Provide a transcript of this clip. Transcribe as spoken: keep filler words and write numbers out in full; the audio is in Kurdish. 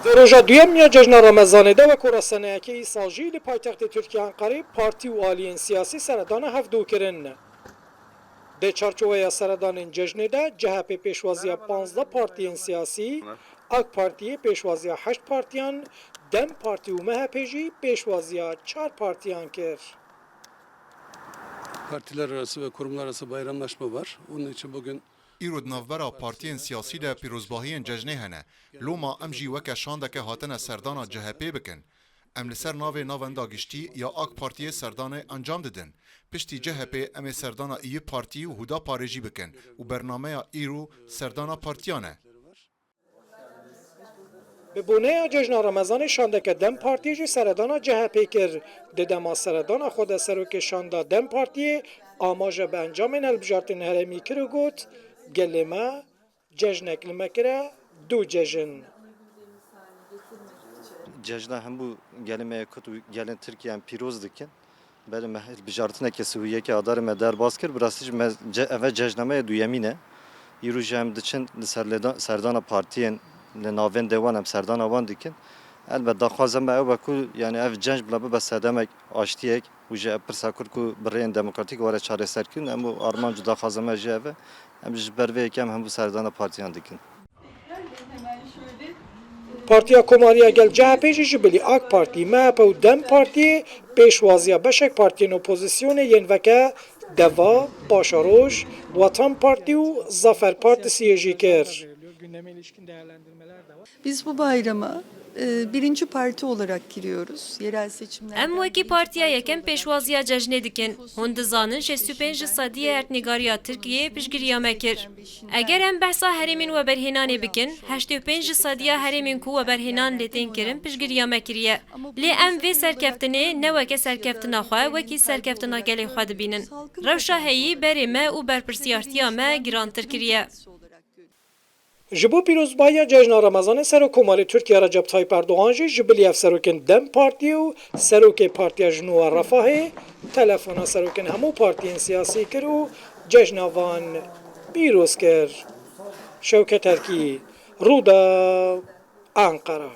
Di roja duyem ya cejna Remezanê de, wek ku rasteniyekê îsal jî li paytextê Tirkiye Enqerê partî û aliyên siyasî seredana hevdû kirin. Di çarçoveya seredanên cejnê de C H P pêşwaziya panzdeh partiyên siyasî, AK Partiyê pêşwaziya heşt partiyan, DEM Partî û M H P jî pêşwaziya çar partiyan kir. Partiler arası ve kurumlar arası bayramlaşma var. Onun için bugün Îro di navbera partiyên siyasî de pîrozbahiyên cejnê hene. Loma em jî weke şandeke hatine serdana C H P bikin. Em li ser navê Navenda Giştî ya AK Partiyê serdanê encam didin. Piştî C H P em ê serdana İYİ Partî û Hudaparê jî bikin û bernameya îro serdana partiyan e. Bi boneya cejna Remezanê şandeke DEM Partiyê jî seredana C H P kir. Di dema seredana xwe de serokê şanda DEM Partiyê amaje bi encamên hilbijartinên herêmî kir û got, Gelê me cejnek li me kire, du cejn. Cejna hemû gelê me yê Kurd û gelên Tirkiye em pîroz dikin. Belê me hilbijartineke sî û yekê Adarê me derbas kir. Bi rastî jî me ce, eve cejna me ya duyemîn e. Îro jî em diçin li ser lêda-, serdana partiyên li navên dêwan em serdana wan dikin. Elbet daxwaza me ew e ku yani ev cejn bila bibe sedemek aştiyek û jî ev pirsa Kurd ku bi rêyên demokratîk were çareserkirin. Em û armanc û daxwaza me jî ev e. Em ji ber vê yekê em hemû serdana partiyan dikin. Partiya Komariya Gel C H P jî ji bilî AK Partî, M H P û DEM Partiyê pêşwaziya beşek partiyên opozîsyonê yên weke Deva, Paşaroj, Wetan Partî û Zafer Partisiyê jî kir. Biz bu bayrama e, birinci parti olarak giriyoruz yerel seçimlerden. Em wekî partiya yekem pêşwaziya cejnê dikin. Hûn dizanin şêst û pênc ji sediyê erdnîgariya Tirkiyeyê piştgiriya me kir. Eger em behsa herêmên weberhênanê bikin, heştê û pênc ji sediya herêmên ku weberhênan lê tên kirin piştgiriya me kiriye. Lê em vê serkeftinê ne weke serkeftina xwe, wekî serkeftina gelê xwe dibînin. Rewşa heyî berê me û berpirsiyartiya me girantir kiriye. Ji bo pîrozbahiya cejna Remezanê Serokkomarê Tirkiye Recep Tayyip Erdogan jî ji bilî hevserokên DEM Partiyê û serokê Partiya Ji Nû ve Refahê telefona serokên hemû partiyên siyasî kir û cejna van pîroz kir. Şewket Erkî, Rûdaw, Enqere.